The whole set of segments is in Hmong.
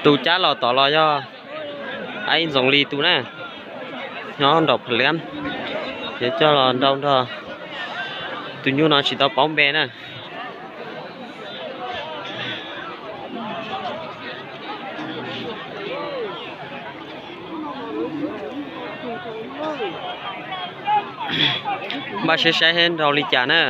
Tus cab los tom los yog Aib Ntxoov Lis tus na, nyob nraum Phav Liab, ces coj los nrau nrog tus nyuj no tsis tau paub npe na. Npaj siab saib seb nrau li cas na.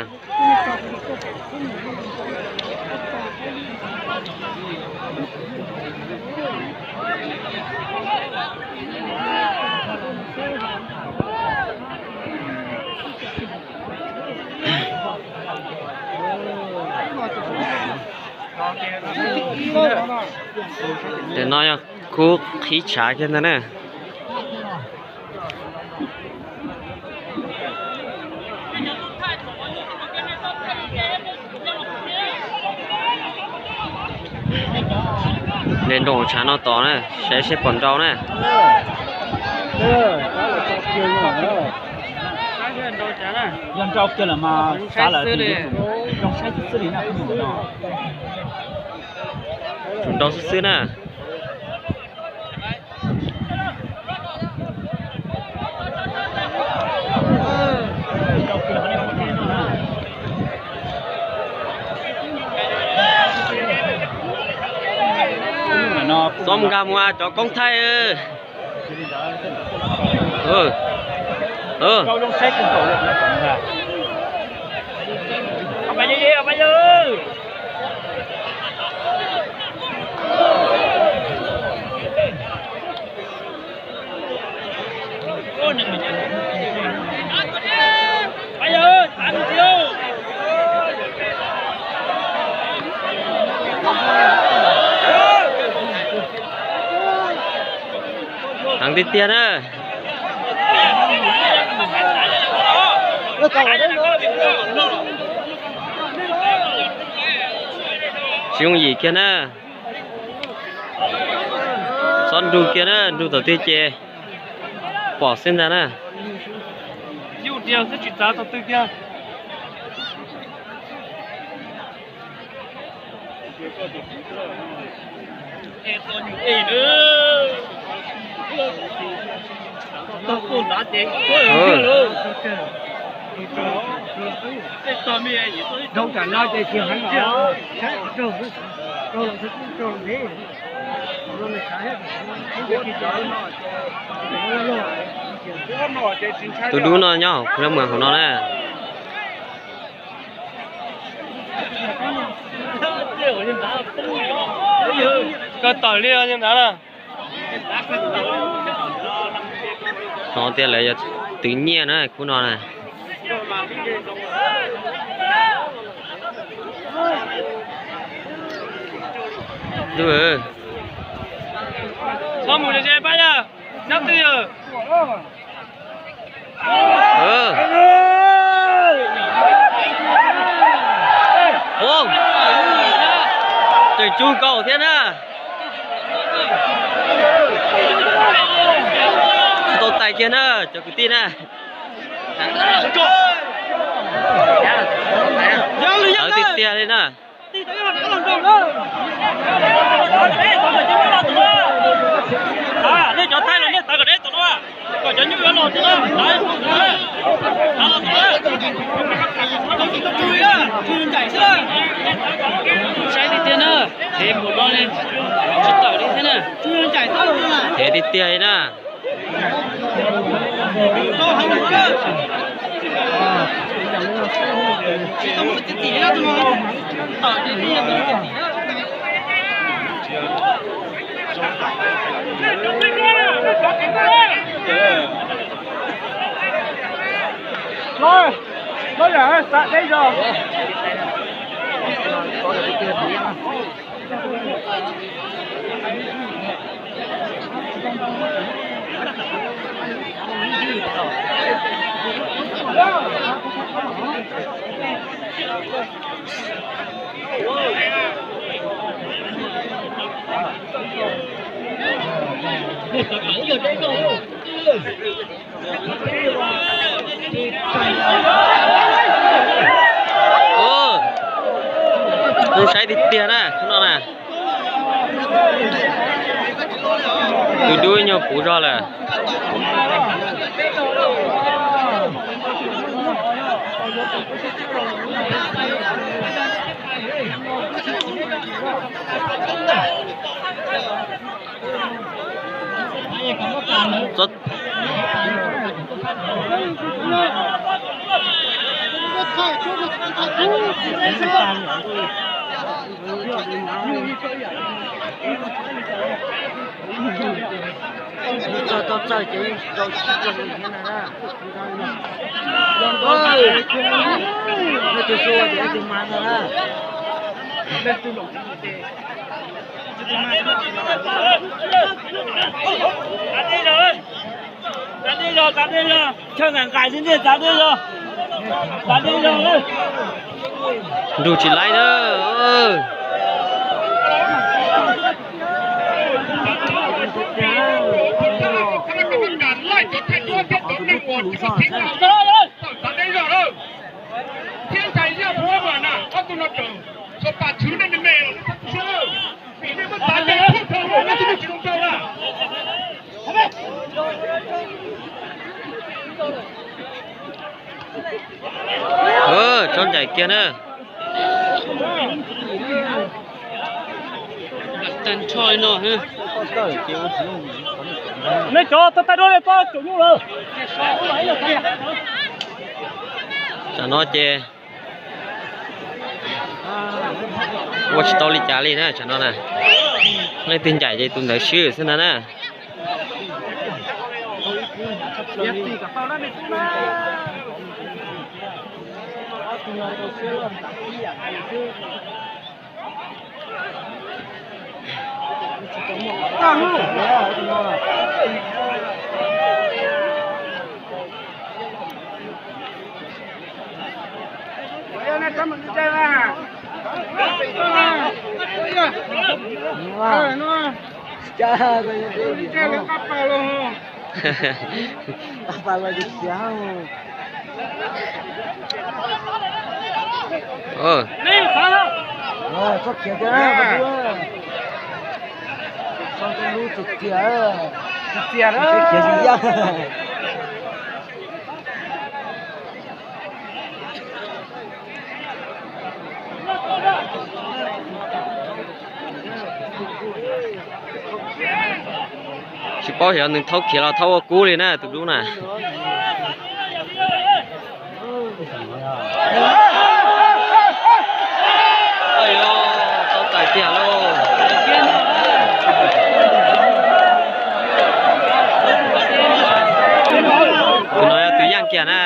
Nim no yog khub qhib tshav kiag ntag na. Nres nroos tshav no tom na, saib seb puas nrau na. Yog nrau kiag lawm mas xav lawm zoo saib xwb li na. Tsum nrau xwb xwb na. Txhob nkag mus cov koob thaij. Heev tiag tiag na. Tsis yooj yim kiag na. Txhob nrug kiag na, nrug tom twg ces pom xwb ntag na. Tus dub no nyob hauv lab mas hauv no na. Koj tawm li ntawd na. Hnov tias lawv yog twv nyiaj na khub no na. Txhob mus ze ze pab yawg, nyob twj ywm. Tseem tsug nkaus thiab na. Tsis tau tais kiag na cov kwv tij na. Tawv tiag tiag li na. Saib tiag tiag na, thev npaum no tsis tawm li thiab na. Thev tiag tiag li na. Zoo saib tiag tiag na khub no na. Tus dub nyuag puv zog lawm. Txawj tau txawj ces tsis tau tsis tau thiab na. Nej tus xua ces tus mas no na. Txav dej zog, txav dej zog, chaw nqaim nqaim li nej txav dej zog, txav dej zog. Nrug tsis laib na. Tsob ncaim kiag na. Nej cov tau taij duab nej pab caum nyuj lawm. Tsam no ces ua tsis tau li cas li na tsam no na. Leej twg ncaim ces tus ntawd swb xwb ntag na. Txhob khiav tiag, txhob lub txim tiag, khiav tsis yaj. Tsis paub xyov nws thaub khiav los thaub ua kub li na tus dub na. Tau tais tiag lauj. Tus no yog tus yaj kiag na.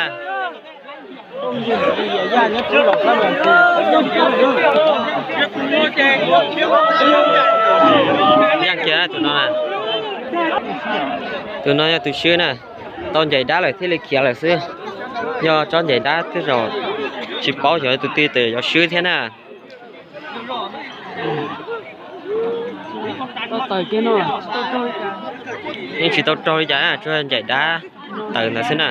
Yaj kiag tus no. Tus no yog tus swb na. Tau ncaim dab lawm thiaj li khiav lawm xwb. Yog tsob ncaim dab tej zaum tsis paub xyov tus twg tes yuav swb thiab na. Yeej tsis tau raug li cas, tsuas ncaim dab tawm ntawd xwb na.